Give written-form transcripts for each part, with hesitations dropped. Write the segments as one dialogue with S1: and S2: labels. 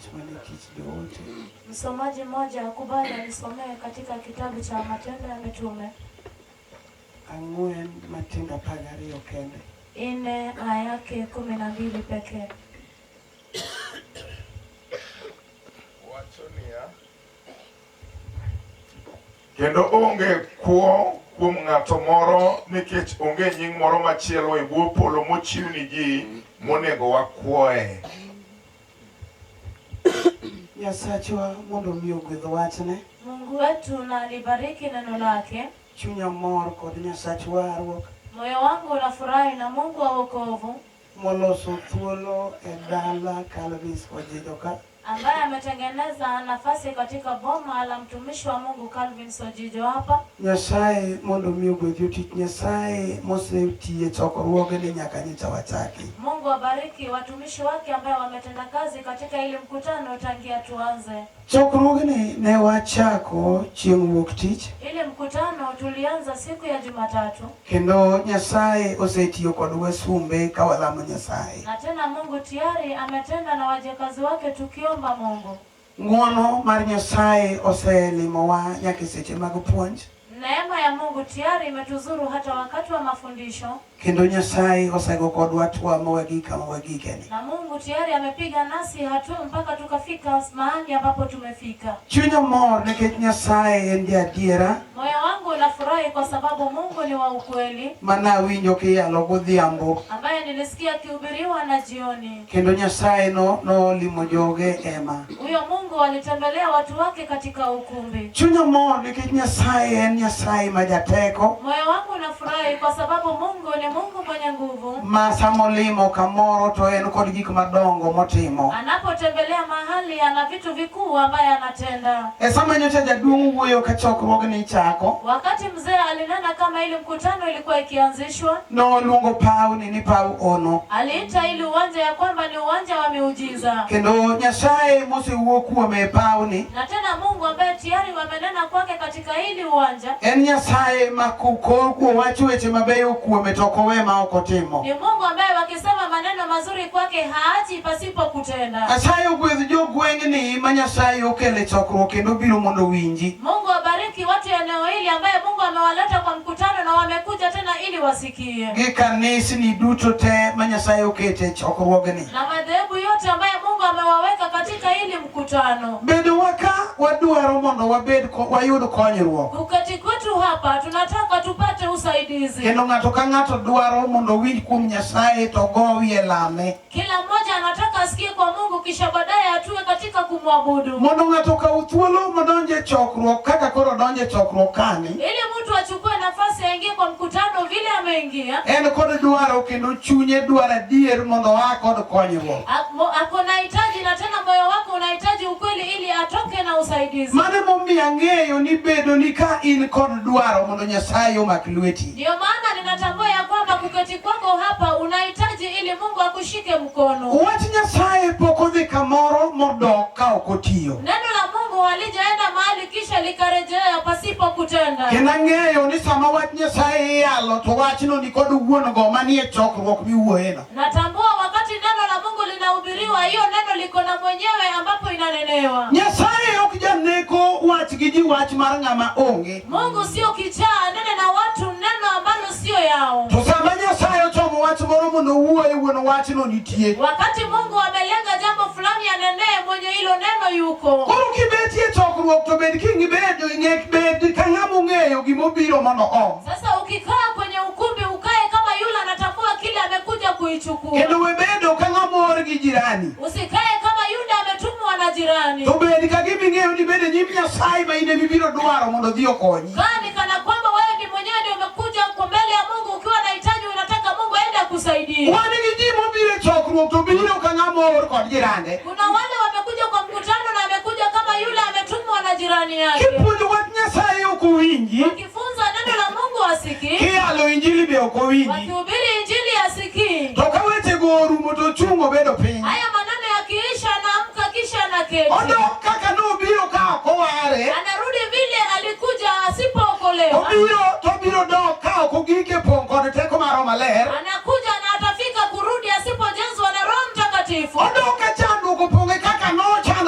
S1: puonj mane tich joote.
S2: Msomaji mmoja akubali anisomee katika kitabu cha Matendo ya Mitume
S1: 4 matindo 12 kende.
S2: 4 aya yake 12 pekee.
S3: Wacho niya, kendo onge kwo kuom ng'ato moro nikech onge nying moro machielo e bwo polo mochiw ni ji monego wakwoe.
S1: Nyasachwa mondo mi ogwedh wachne.
S2: Mungu wetu na alibariki neno lake.
S1: Chunya mor kod Nyasach warruok.
S2: Moyo wangu unafurahi na Mungu wa wokovu
S1: Moloso thuolo e dala Calvis Ojijo ka.
S2: Ambaye ametengeneza nafasi katika boma la mtumishi wa Mungu Calvin Sojijo hapa.
S1: Nyasaye mondo mi ogwedh jotich Nyasaye mosetiyo e chokruogni nyaka nyocha wachaki.
S2: Mungu abariki watumishi wake ambaye wametenda kazi katika ili mkutano tangia tuanze.
S1: Chokruogni ne wachako chieng' wuok tich.
S2: Ile mkutano tulianza siku ya Jumatatu.
S1: Kendo Nyasaye osetiyo kod wasumbe ka walamo Nyasaye.
S2: Na tena Mungu tayari ametenda na wajakazi wake tukiomba Mungu.
S1: Ng'wono mar Nyasaye oselimowa nyaka e seche mag puonj.
S2: Neema ya Mungu tayari imetuzuru hata wakati wa mafundisho.
S1: Kendo Nyasaye osego kodwa hatua mawagik kama wagikeni.
S2: Na Mungu tayari amepiga nasi hatua mpaka tukafika mahali ambapo tumefika.
S1: Chunya mor nikech Nyasaye en jaadiera.
S2: Moyo wangu unafurahi kwa sababu Mungu ni wa ukweli.
S1: Mana winjo kiyalo godhiambo.
S2: Ambaye nilisikia akihubiriwa na jioni.
S1: Kendo Nyasaye no nolimo joge ema.
S2: Huyo Mungu alitembelea watu wake katika ukumbi.
S1: Chunya mor nikech Nyasaye en Nyasaye ma jateko.
S2: Moyo wangu unafurahi kwa sababu Mungu ni Mungu mwenye nguvu.
S1: Ma samolimo kamoro to en kod gik madongo motimo.
S2: Anapotembelea mahali ana vitu vikuu ambaye anatenda.
S1: E sama nyocha jaduong' wuoyo ka chokruogni chako.
S2: Wakati mzee alinena kama ili mkutano ilikuwa ikianzishwa,
S1: noluongo paw ni paw ono.
S2: Aliita ili uwanja ya kwamba ni uwanja wa miujiza.
S1: Kendo Nyasaye mosewuo kuome e pawni.
S2: Na tena Mungu ambaye tayari wamenena kwake katika hili uwanja.
S1: En Nyasaye ma kowacho weche mabeyo kuome to ok owe ma ok otimo.
S2: Ni Mungu ambaye wakisema maneno mazuri kwake haachi pasipo kutenda.
S1: Nyasaye ogwedh jogweng'ni ma Nyasaye okele chokruok kendo biro mondo owinji.
S2: Mungu abariki watu eneo hili ambaye Mungu amewaleta kwa mkutano na wamekuja tena ili wasikie.
S1: Gi kanisni duto te ma Nyasaye okete chokruogni.
S2: Na madhehebu yote ambaye Mungu amewaweka katika hili mkutano.
S1: Bedo waka wadwaro mondo wabed wayud konyruok.
S2: Kuketi kwetu hapa tunataka tupate usaidizi.
S1: Kendo ng'ato ka ng'ato dwaro mondo owinj kuom Nyasaye to gowi e lame.
S2: Kila mmoja anataka asikie kwa Mungu kisha baadaye atue katika kumwabudu.
S1: Mondo ng'ato okaw thuolo modonje chokruok kaka koro donje chokruok kani.
S2: Ili mtu achukue nafasi aingie kwa mkutano vile ameingia.
S1: En kod dwaro kendo chunye dwaro adier mondo oa kod konyruok.
S2: Ako na hitaji na tena moyo wako unahitaji ukweli ili atoke na usaidizi.
S1: Mano momiyo ang'eyo ni bedo ni ka in kod dwaro mondo Nyasaye omak lweti.
S2: Ndio maana ninatambua ya kwamba kuketi kwako hapa unahitaji ili Mungu akushike mkono.
S1: Wach Nyasaye pok odhi kamoro modok ka ok otiyo.
S2: Neno la Mungu halijaenda mahali kisha likarejea pasipo kutenda.
S1: Kendo ang'eyo ni sama wach Nyasaye iyalo to wachno ni kod wuon go manie chokruok miwuoyeno.
S2: Natambua wakati neno la Mungu linahubiriwa, hiyo neno liko na mwenyewe ambapo inanenewa.
S1: Nyasaye ok janeko wach gi ji wach mar ng'ama onge.
S2: Mungu sio kichaa nene na watu neno ambalo sio yao.
S1: To sama Nyasaye ochomo wach moro mondo owuoye, wuon wachno nitie.
S2: Wakati Mungu amelenga jambo fulani anenee, mwenye hilo neno yuko.
S1: Koro kibetie chokruok to bed kingibedo ing'e bed ka ng'ama ong'eyo gimobiro mondo om.
S2: Sasa ukikaa kwenye ukumbi ukae kama yule anatambua kile amekuja kuichukua.
S1: Kendo we bedo ka ng'ama oor gi jirani.
S2: Usikae kama Yuda ametumwa na jirani.
S1: To bed ka gima ing'eyo ni bedo e nyim Nyasaye ma in ema ibiro dwaro mondo odhi okonyi.
S2: Kaa ni kana kwamba wewe ni mwenyewe ndio umekuja kwa mbele ya Mungu ukiwa na hitaji, unataka Mungu aende akusaidie.
S1: Wan gi ji mobiro e chokruok to biro ka ng'ama oor kod jirande.
S2: Kuna wale wamekuja kwa mkutano na amekuja kama yule ametumwa na jirani yake.
S1: Kipuonjo wach Nyasaye ok owinji.
S2: Wakifunza neno la Mungu asikii.
S1: Kiyalo injili be ok owinji.
S2: Wakihubiri injili asikii.
S1: To ka wechego orumo to ochung' obedo piny.
S2: Haya maneno yakiisha anaamka kisha anaketi.
S1: Odok kaka nobiro ka ok oware.
S2: Anarudi vile alikuja asipookolewa.
S1: Obiro to obiro dok ka ok ogike pong' kod teko mar Roho Maler.
S2: Anakuja na atafika kurudi asipojazwa na Roho Mtakatifu.
S1: Odok ka chandruok opong'e kaka nochando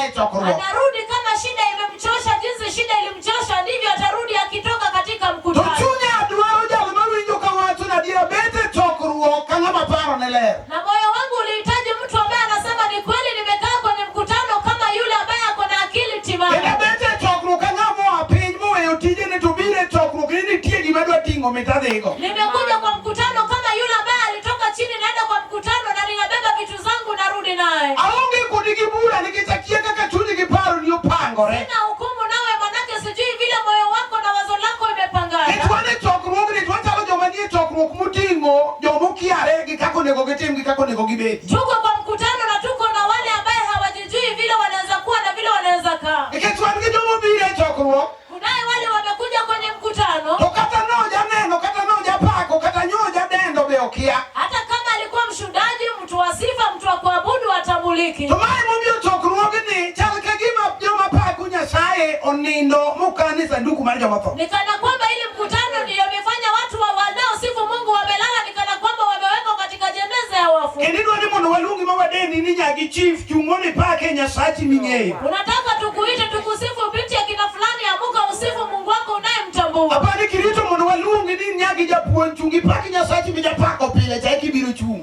S1: oa e chokruok.
S2: Anarudi kama shida imemchosha, jinsi shida ilimchosha ndivyo atarudi akitoka katika
S1: To
S2: mkutano.
S1: chunya dwaro jal mawinjo kawacho ni adiera bet e chokruok ka ng'ama paro ne ler.
S2: Na moyo wangu ulihitaji mtu ambaye anasema ni kweli nimekaa kwenye mkutano kama yule ambaye ako na akili
S1: Kendo
S2: timamu.
S1: bet e chokruok ka ng'ama oa piny moweyo tijene to biro e chokruok ni nitie gima dwa ting'o mit adhigo.
S2: Nimekuja kwa mkutano kama yule ambaye alitoka chini naenda kwa mkutano na ninabeba vitu zangu narudi naye.
S1: Aonge kodi gi bura nikech akia kaka chunyi gi paro ni opangore.
S2: Sina hukumu nawe manake sijui vile moyo wako na wazo lako imepangana.
S1: Nikech wan e chokruogni to wachalo joma nie chokruok moting'o jomokiare gi kaka onego gitim gi kaka onego gibedi.
S2: Tuko kwa mkutano na tuko na wale ambaye hawajijui vile wanaweza kuwa na vile wanaweza kaa.
S1: Nikech wan gi jomobiro e chokruok
S2: Kunaye wale wamekuja kwenye mkutano,
S1: to kata noja neno kata noja pako kata nyoja dendo be okia.
S2: hata kama alikuwa mshuhudaji, mtu wa sifa, mtu wa kuabudu, atambuliki.
S1: To mae momiyo chokruogni chal ka gima joma pako Nyasaye onindo mokan e sanduku mar joma otho.
S2: Ni kana kwamba ili mkutano ndiyo imefanya watu wa wanaosifu Mungu wamelala, ni kana kwamba wamewekwa katika jeneza ya wafu.
S1: Kendo idwa ni mondo waluongi ma wadeni ni nyagi chief chung' mondo ipake Nyasachi ming'eyo.
S2: Unataka tukuite tukusifu, binti ya kina fulani, amuka usifu Mungu wako unayemtambua.
S1: Apani kirito mondo waluongi ni nyagi japuonj chung' ipak Nyasachi mijapako pile cha eka ibiro chung'.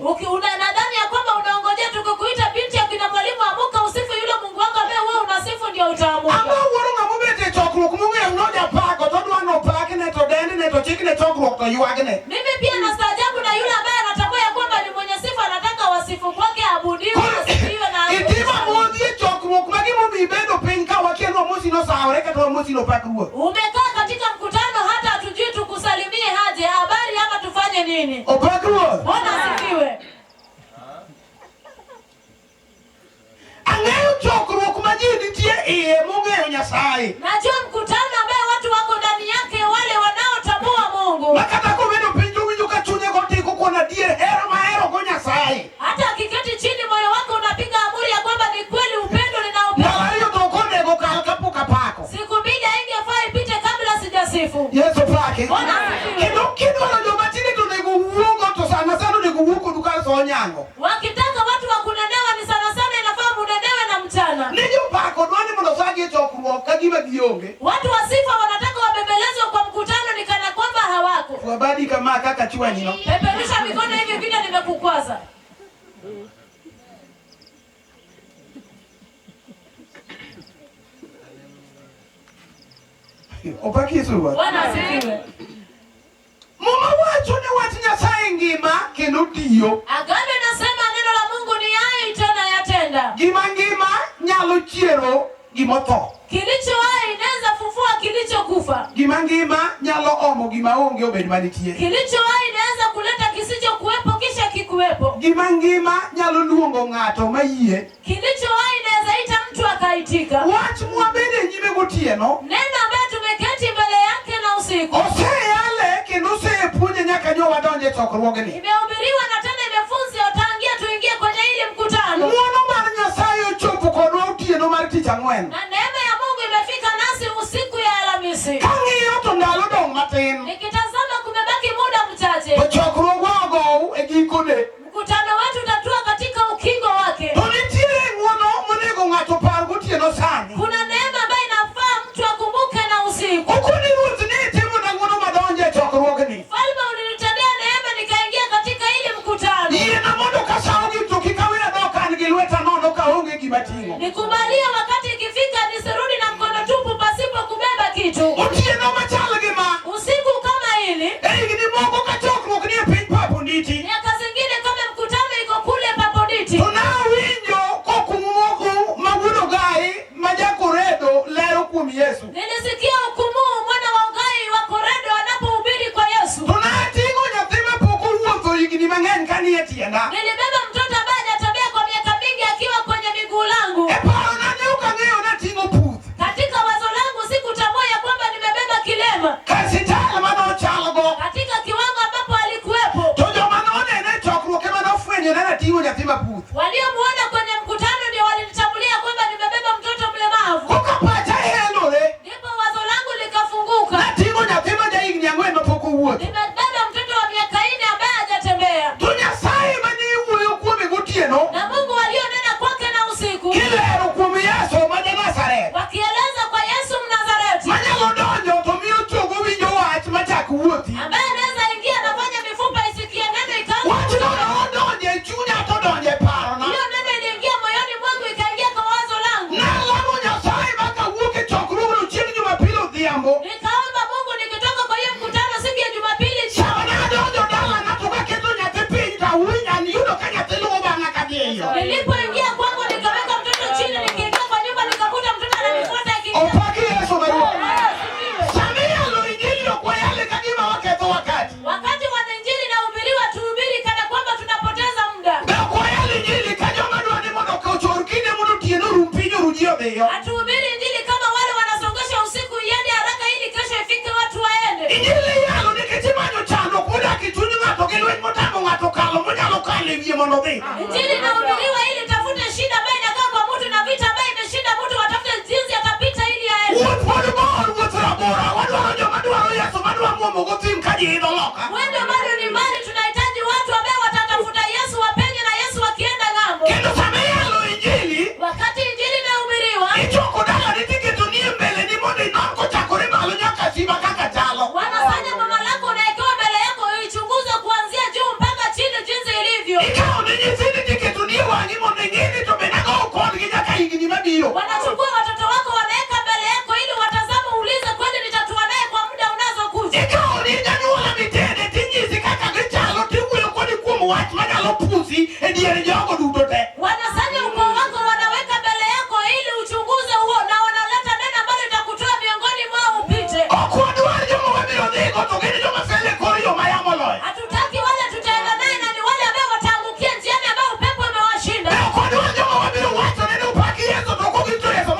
S2: Nadhani ya kwamba unaongojea tukikuita binti ya kina mwalimu, amuka usifu yule Mungu wako ambaye wewe unasifu, ndio utaamuka.
S1: Ang'o wuoro ng'ama obet e chokruok mong'eyo nojapako to dwa nopakne to dendne to chikne chokruok to ywagne.
S2: Mimi pia nastaajabu na yule ambaye anatambua ya kwamba ni mwenye sifa, anataka wasifu kwake, abudiwe,
S1: Koro
S2: asifiwe na
S1: itimo modhi e chokruok ma gimomiyo ibedo piny ka wakia ni wamosi nosawore kata wamosi nopak ruoth.
S2: Umekaa katika mkutano hata hatujui tukusalimie aje, habari ama tufanye nini.
S1: Opak ruoth.
S2: Bwana asifiwe.
S1: Ang'eyo chokruok ma ji nitie iye mong'eyo Nyasaye.
S2: Najua mkutano ambaye watu wako ndani yake, wale wanaotambua Mungu.
S1: Ma kata kobedo piny to winjo ka chunye gotiko kuon adier hero mahero go Nyasaye.
S2: Hata akiketi chini, moyo wake unapiga amuri ya kwamba ni kweli upendo ninaopenda.
S1: Ndalo ariyo to ok onego kal kapok apako.
S2: Siku mbili haingefaa ipite kabla sijasifu.
S1: Yesu pake.
S2: Bwana asifiwe.
S1: Kendo kidwaro joma tindo to onego wuogo to sana sana onego wuo kodu kar so onyango.
S2: Wakitaka watu wa kunenewa ni sana sana inafaa munenewe na mchana.
S1: Ni jopako dwa ni mondo osagi e chokruok ka gima gionge.
S2: Watu wa sifa wanataka wabembelezwe kwa mkutano ni kana kwamba hawako.
S1: Wabadi kama kaka chwanyino.
S2: Peperusha mikono hivi vile nimekukwaza.
S1: Opak Yesu ruoth.
S2: Bwana asifiwe.
S1: Muma wacho ni wach Nyasaye ngima kendo tiyo.
S2: Agano inasema neno la Mungu ni hai tena yatenda.
S1: Gima ngima nyalo chiero gimotho.
S2: Kilicho hai inaweza fufua kilichokufa.
S1: Gima ngima nyalo omo gima onge obed manitie.
S2: Kilicho hai inaweza kuleta kisichokuwepo kisha kikuwepo.
S1: Gima ngima nyalo luongo ng'ato mayie.
S2: Kilicho hai inaweza ita mtu akaitika.
S1: Wach mwabede nyime gotieno
S2: Neno ambaye tumeketi mbele yake na usiku
S1: oseyale kendo osepuonje nyaka nyo wadonje e chokruogni.
S2: Imehubiriwa na tena imefunzwa tangia tuingie kwenye hili mkutano.
S1: Ng'wono mar Nyasaye ochopo kodwa otieno mar tich ang'wen.
S2: Na neema ya Mungu imefika nasi usiku ya Alhamisi.
S1: Kang'iyo to ndalo dong' matin.
S2: Nikitazama kumebaki muda mchache.
S1: To chokruogwa ogow e gikone.
S2: Mkutano wetu utatua katika ukingo wake.
S1: To nitiere ng'wono monego ng'ato par gotieno sani.
S2: Kuna neema ambayo inafaa mtu akumbuke na usiku.
S1: Okoni ruoth ni itimo na ng'wono madonjo e chokruogni.
S2: Mfalme, ulinitendea neema nikaingia katika hili mkutano.
S1: Yiena mondo kasawogi to kik awe adok an gi lweta nono kaonge gima ting'o.
S2: Nikubalie wakati ikifika nisirudi na mkono tupu pasipo kubeba kitu.
S1: Otieno machal gi ma.
S2: Usiku kama hili,
S1: E higni moko ka chokruok ni e piny Paponditi.
S2: Miaka zingine kama mkutano iko kule Paponditi.
S1: To nawinjo kokumoko ma wuod Ogai ma jakoredo lero kuom Yesu.
S2: Nilisikia hukumu mwana wa Ogai wa Koredo anapohubiri kwa Yesu.
S1: To nating'o nyathi mapok owuotho higni mang'eny ka nie tienda.
S2: Nilibeba mtoto ambaye hajatembea kwa miaka mingi akiwa kwenye miguu langu.
S1: E parona ne ok ang'eyo nating'o puth.
S2: Katika wazo langu sikutambua ya kwamba nimebeba
S1: dhiyo.
S2: Hatuhubiri injili kama wale wanasongesha usiku iende haraka ili kesho ifike watu waende.
S1: Injili iyalo nikech imanyo chandruok modak e chuny ng'ato gi lweny motamo ng'ato kalo monyalo kalo e wiye mondo odhi.
S2: Injili inahubiriwa ili tafute shida ambayo inakaa kwa mtu na vita ambayo imeshinda mtu, watafute jinsi atapita ili aende.
S1: Wuoth pod bor, wuoth rabora, wadwaro joma dwaro Yesu madwa muomo go thim ka ji idho loka.
S2: Mwendo bado ni mbali, tunahitaji watu ambao watatafuta Yesu wapenye na Yesu wakienda ng'ambo.
S1: Kendo sama iyalo injili,
S2: Wakati injili inahubiriwa,
S1: ichoko dalani tiketo ni e mbeleni mondo inon kochakore malo nyaka simba kaka chalo.
S2: wanafanya mama lako unawekewa mbele yako ichunguze kuanzia juu mpaka chini jinsi ilivyo.
S1: Ikawo ne nyithindi tiketo ni e wang'i mondo ing'e ni to be nagowo kodgi nyaka higni mabiro.
S2: Wanachukua watoto wako wanaweka mbele yako ili watazame, uulize kweli nitatua naye kwa muda unazokuja.
S1: Ikawo ni janyuola mitede tinyisi kaka gichalo tiwuoyo kodi kuom wach manyalo pusi e dier jogo duto te.
S2: Wanasanya ukoo wako wanaweka mbele yako ili uchunguze huo, na wanaleta neno ambalo litakutoa miongoni mwao upite.
S1: Ok wadwar joma wabiro dhigo to gin joma fele kor yo ma yamo oloyo.
S2: Hatutaki wale tutaenda naye na ni wale ambao wataangukia njiani ambao upepo umewashinda.
S1: Ne ok wadwar joma wabiro wacho ne ni upak Yesu to ok ogito Yesu.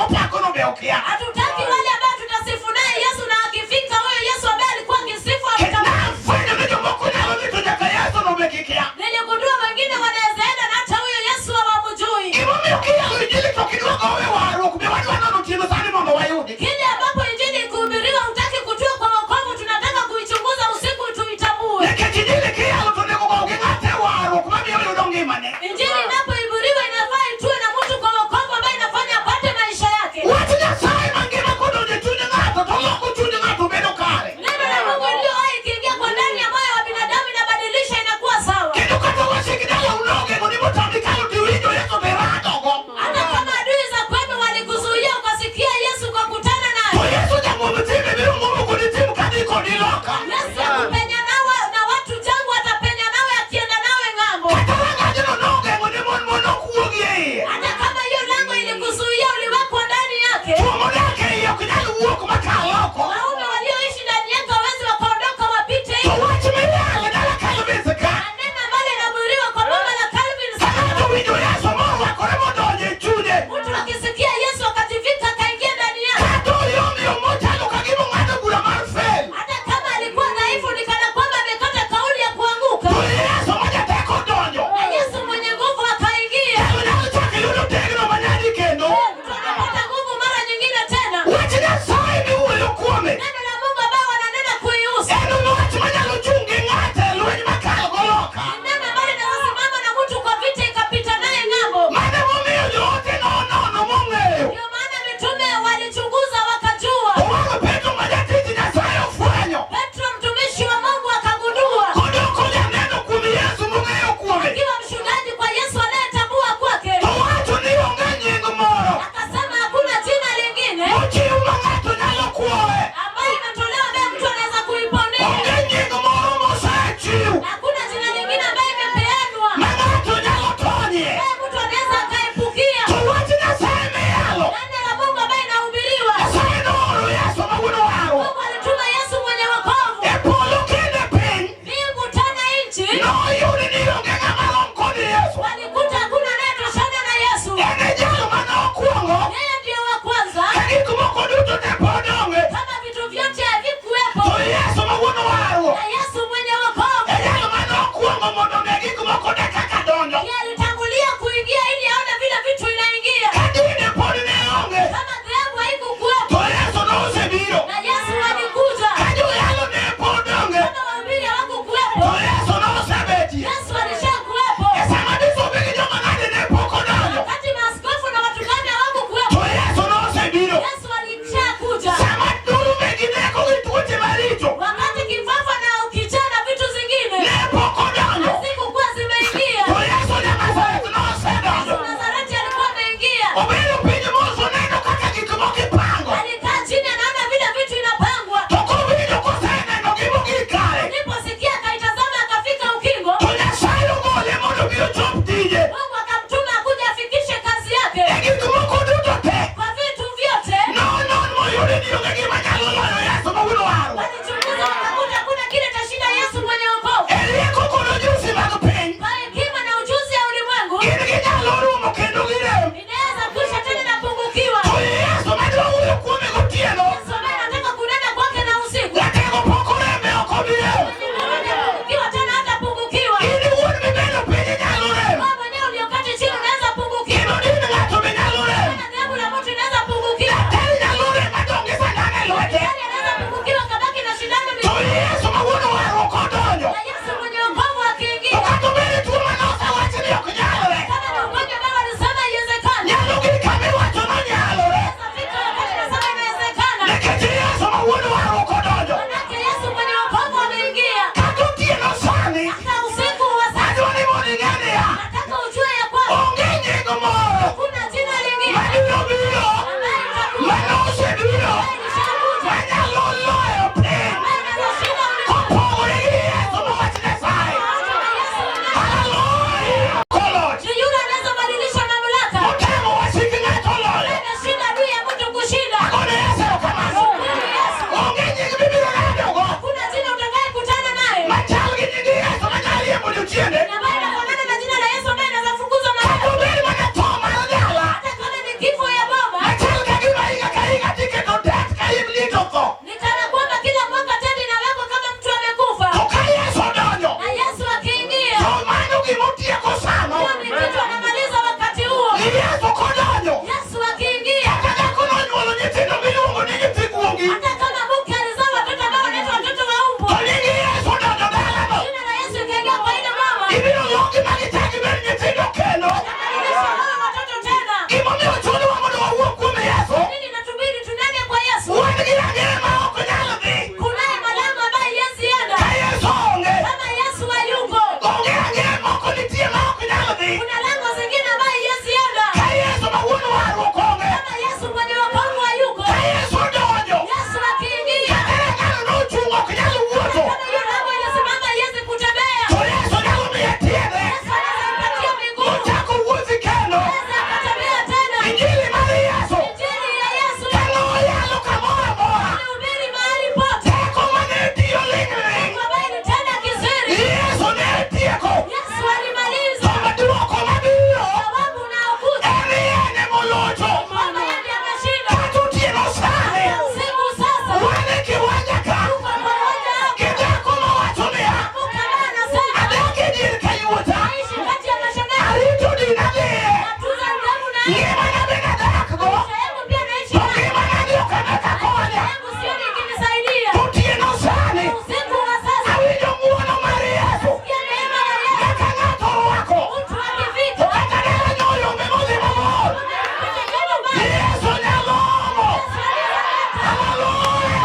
S1: Yesu kodonjo.
S2: Yesu akiingia,
S1: Kata dhako nonyuolo nyithindo miluongo ni nyithi guogi.
S2: hata kama mke alizaa watoto ambao wanaitwa watoto wa
S1: To
S2: umbwa,
S1: nying Yesu donjo dalano.
S2: jina la Yesu ikaingia kwa ile mama,
S1: Ibiro luongi ma gichak gibed nyithindo kendo.
S2: akabadilisha wawe watoto tena.
S1: Gimomiyo chunowa mondo wawuo kuom Yesu.
S2: Nini inatubidi tunene kwa Yesu?
S1: Wan gi rang'e ma ok nyal dhi.
S2: Kunaye malango ambayo Yesu enda.
S1: Ka Yesu onge.
S2: Kama Yesu hayuko,
S1: Onge rang'e moko nitie ma ok nyal dhi.
S2: kuna lango zingine ambayo Yesu enda.
S1: Ka Yesu ma wuon warruok onge.
S2: Kama Yesu mwenye wokovu hayuko,
S1: Ka Yesu odonjo.
S2: Yesu akiingia,
S1: Kata rang'ano nochung' ok nyal wuotho.
S2: kama hiyo lango ilisimama Yesu kutembea,
S1: To Yesu nyalo miye tiende.
S2: Yesu anaweza mpatia miguu,
S1: Mochako wuothi kendo.
S2: anaweza akatembea tena.
S1: Injili mar Yesu.
S2: Injili ya Yesu
S1: Kane oyalo kamoro amora.
S2: ilihubiri mahali pote,
S1: Teko mane tiyo ling' ling'.
S2: ambayo ilitenda kisiri.
S1: Yesu ne tieko.
S2: Yesu alimaliza.
S1: To duoko mabiro.
S2: Thawabu unaokuja
S1: En en emolocho.
S2: kwamba yeye ndiye ameshinda.
S1: Kata otieno sani.
S2: Usiku sasa
S1: Wan e kiwanja ka.
S2: tuko pamoja hapa.
S1: Gi dhako mawacho niya.
S2: Mungu ambaye anasema
S1: Adak e dier kayuota.
S2: naishi kati ya mashemeji,
S1: Arito dina dhiye.
S2: natunza nidhamu na
S1: Ngimana bende adakgo.
S2: maisha yangu pia naishi
S1: To
S2: nayo.
S1: ngimana ni ok ane ka konya.
S2: Yangu sioni ikinisaidia.
S1: Otieno sani.
S2: Usiku wa sasa
S1: Awinjo ng'uono mar Yesu.
S2: sikia neema ya Yesu.
S1: Kaka ng'ato orwako.
S2: Mtu akifika
S1: To kata dala nyoyombe modhi mabor.
S2: amepita jambo baya,
S1: Yesu nyalo omo.
S2: Yesu anaweza leta.
S1: Haleluya.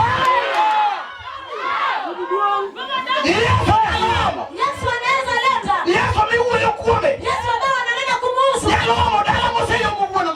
S1: Yesu nyalo omo.
S2: Yesu anaweza leta.
S1: Yesu miwuoyo kuome.
S2: Yesu ambaye wananena kumuhusu
S1: Nyalo omo dala moseyomo wuon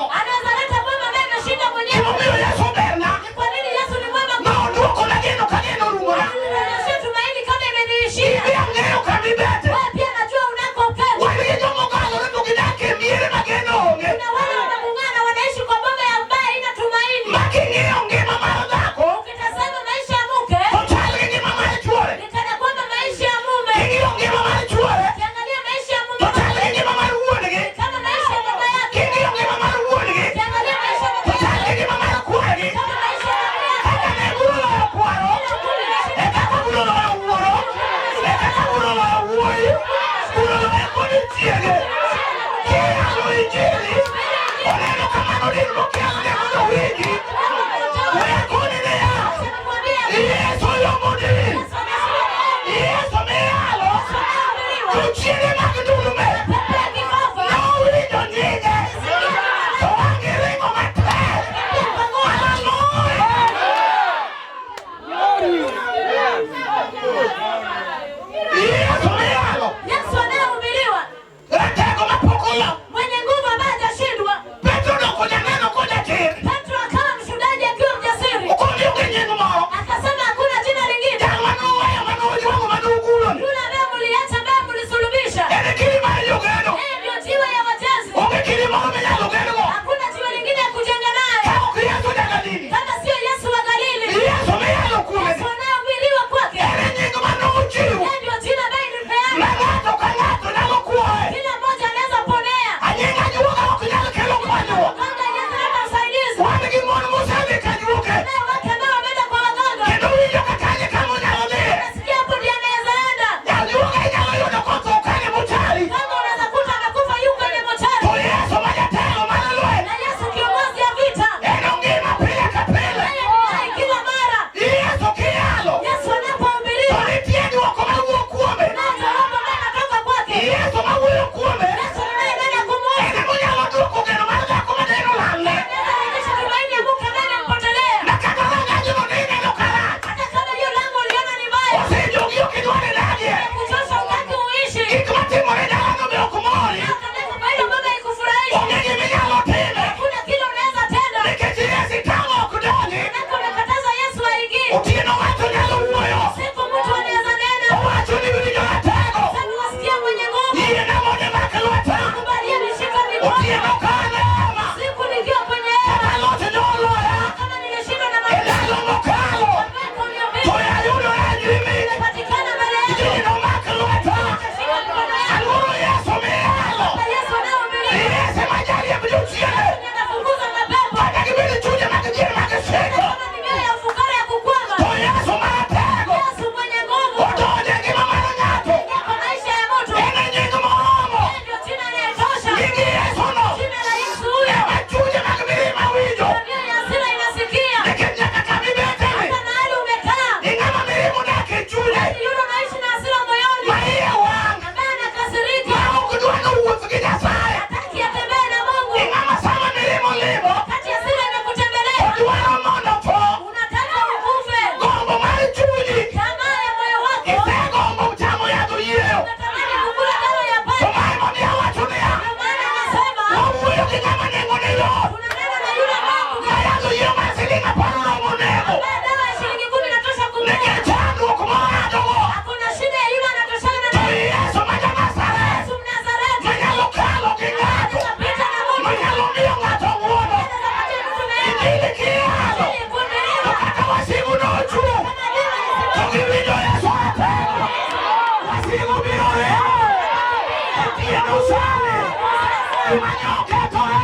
S1: Gima nyokethore.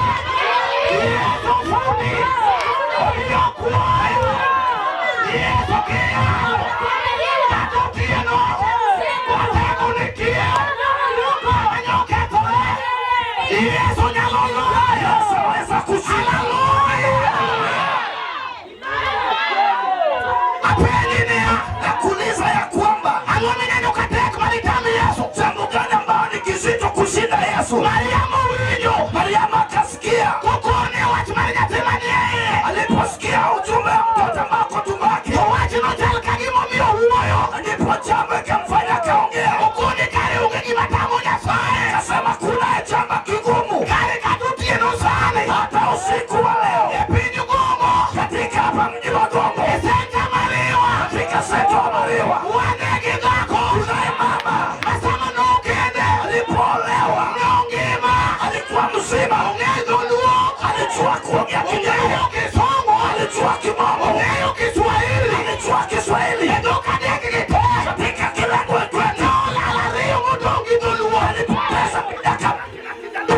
S1: Yesu fundi. Obiro kwayo. Yesu kiyalo. Kata otieno. Watego nitie. Gima nyokethore. Yesu nyalo loyo.
S4: Yesu aweza kushinda.
S1: Haleluya. Apenji niya.
S4: Nakuuliza ya kwamba
S1: Ang'o mineno ka tek maditami Yesu?
S4: jambo gani ambayo ni kizito kushinda Yesu?
S1: Mariamu owinjo.
S4: Mariamu akasikia,
S1: Kokone wach mar nyathi manie iye.
S4: aliposikia ujumbe wa mtoto ambao ako tumboni,
S1: To wachno chal ka gimomiyo owuoyo.
S4: ndipo jambo ikamfanya akaongea,
S1: Okone kare onge gima tamo Nyasaye.
S4: akasema kunaye jambo kigumu
S1: Kare kata otieno sani.
S4: hata usiku wa leo
S1: E piny Gongo.
S4: katika hapa mji wa Gongo,
S1: E senta Mariwa.
S4: katika senta wa Mariwa,
S1: Wane gi dhako.
S4: kunaye mama
S1: Ma sama nokende.
S4: alipoolewa
S1: Nongima.
S4: alikuwa mzima,
S1: Ong'eyo dholuo.
S4: alijua kuongea
S1: Ong'eyo
S4: Kijaluo,
S1: Kisungu.
S4: alijua Kimombo,
S1: Ong'eyo Kiswahili.
S4: alijua Kiswahili
S1: E dhok adek gi te.
S4: katika kilango kwetu
S1: Nolalo ariyo modong' gi dholuo.
S4: alipoteza miaka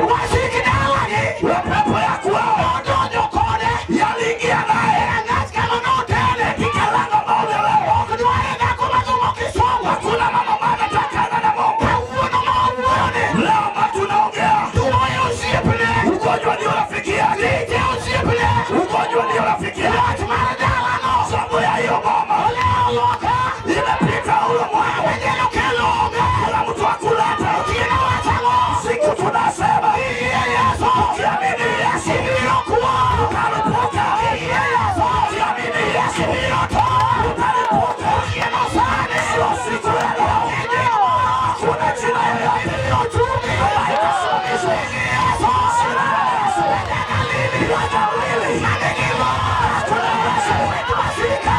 S1: Wasik dalagi.
S4: pepo ya kwao
S1: Nodonjo kode.
S4: yaliingia naye
S1: Rangach kama notene.
S4: katika lango ambao leo
S1: Ok dware dhako madhumo Kisungu.
S4: hakuna mama ambaye anatakana na Mungu.
S1: Kawuono ma wawuoyoni.
S4: Leo ambao tunaongea,
S1: Tuo e osiepne.
S4: ugonjwa ndio rafiki yake,
S1: Liche osiepne.
S4: ugonjwa ndio rafiki yake.
S1: Loch mar dalano.
S4: Sababu ya hiyo mama
S1: Olewo loka.
S4: imepita ule mwaka,
S1: Wenyelo kelo onge.
S4: kila mtu akuleta.
S1: Otieno wachang'o.
S4: Siku tunasema
S1: Iye Yesu.
S4: ukiamini Yesu
S1: Ibiro kuo.
S4: utalipuka,
S1: Iye Yesu.
S4: ukiamini Yesu
S1: Ibiro tho.
S4: utalipuka.
S1: Otieno sani.
S4: Sio siku ya leo, hakuna jina yoyote
S1: Ibiro chungi.
S4: ambayo itasimamishwa.
S1: Yesu.
S4: Jina la Yesu
S1: Galili.
S4: wa Galili,
S1: Manigi loch.
S4: hakuna Yesu.
S1: Wetu wasika.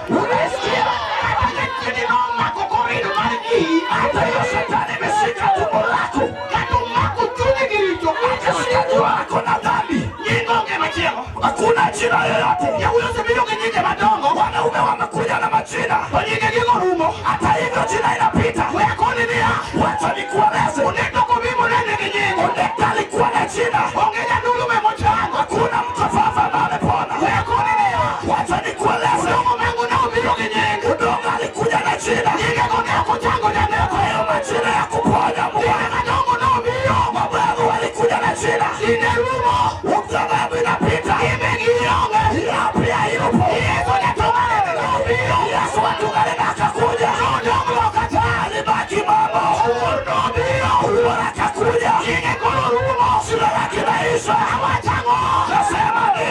S4: Unaisikia?
S1: Kata jachien nomako korido mar iyi.
S4: Hata hiyo shetani imeshika tumbo lako,
S1: Kata omako chunyi gi richo.
S4: akishika juu yako na dhambi.
S1: Nying onge machielo.
S4: Hakuna jina yoyote.
S1: Yawuoyi osebiro gi nyinge madongo.
S4: Wanaume wamekuja na majina,
S1: To nyingegi rumo.
S4: hata hivyo jina inapita.
S1: We akoni niya.
S4: Wacha nikueleze,
S1: Onendo kobi monene gi nying.
S4: Ondekta alikuwa na jina,
S1: Onge jandulu me mochango.
S4: hakuna mtu fafa ambaye amepona.
S1: We akoni niya.
S4: Wacha nikueleze,
S1: Odongo mangu ne obiro gi nying.
S4: Udongo alikuja na jina,
S1: Nyingego ne ok ochango janeko.
S4: hayo majina ya kuponya
S1: Dine
S4: mwana.
S1: madongo nobiro.
S4: Mababu walikuja na jina,
S1: Dine rumo.
S4: sababu inapita,
S1: Ime gionge.
S4: ya pia yupo.
S1: Yesu jatunganene nobiro.
S4: Yesu watunganene akakuja,
S1: Nodong' loka cha.
S4: alibaki mama,
S1: Owuor nobiro.
S4: Owuor akakuja,
S1: Nyinge koro rumo.
S4: jina lake linaisha.
S1: Awachang'o.
S4: Nasema ni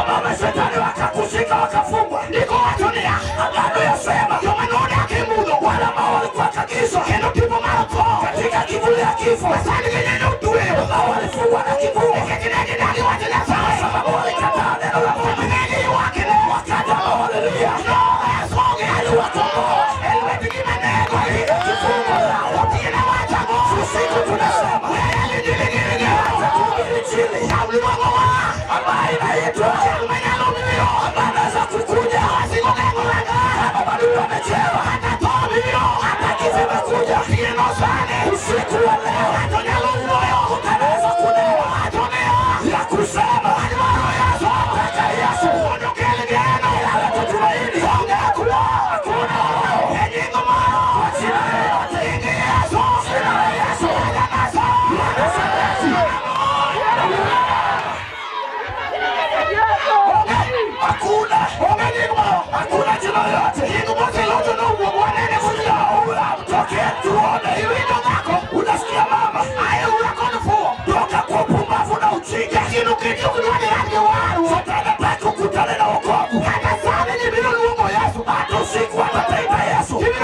S4: Mama shetani wakakushika wakafungwa,
S1: Ndiko wacho niya.
S4: agano yasema
S1: Joma nodak e mudho.
S4: wale ambao walikuwa kagizo
S1: Kendo tipo mar tho.
S4: katika kivuli ya kifo,
S1: Sani gi nyinyo tweyo.
S4: ambao walifungwa na kivuli
S1: Nikech ne gidagi wach Nyasaye.
S4: sababu walikataa neno la Mungu,
S1: Sama ne giywakne.
S4: wakati ambao walilia
S1: Noresogi.
S4: aliwakomboa
S1: E lwetgi manego.
S4: katika kifungo lao.
S1: Otieno wachang'o.
S4: Usiku tunasema
S1: Wewe
S4: acha tuhubiri Injili
S1: Luongowa.
S4: ambayo inaitwa
S1: Jal manyalo biro.
S4: ambayo anaweza kukuja
S1: Wasiko geng'o ranga.
S4: kama madudu wamechewa,
S1: Kata tho biro.
S4: hata kifo imekuja.
S1: Otieno sani.
S4: Usiku wa leo
S1: Ng'ato nyalo wuoyo.
S4: utanaweza kunena
S1: Wacho niya.
S4: ya kusema
S1: Adwaro Yesu.
S4: nataka Yesu
S1: Mondo okel geno.
S4: alete tumaini.
S1: Onge kwo.
S4: Hakuna
S1: E nying moro.
S4: kwa jina yoyote,
S1: Nying Yesu.
S4: jina la Yesu
S1: Wa Nazareth.
S4: wa Nazareti. Hakuna,
S1: Onge nying moro.
S4: hakuna jina yoyote.
S1: Nying moselocho nowuok wanene
S4: Jina ula mtokee tuone.
S1: Iwinjo dhako.
S4: Unasikia mama?
S1: Aye ura kod fuwo.
S4: Toka kwa upumbavu na ujinga.
S1: Jachien oketi ok dwa ni ran gi warruok.
S4: Shetani hataki ukutane na wokovu.
S1: Kata sani ji biro luongo Yesu.
S4: Hata usiku watataita Yesu.
S1: Ji biro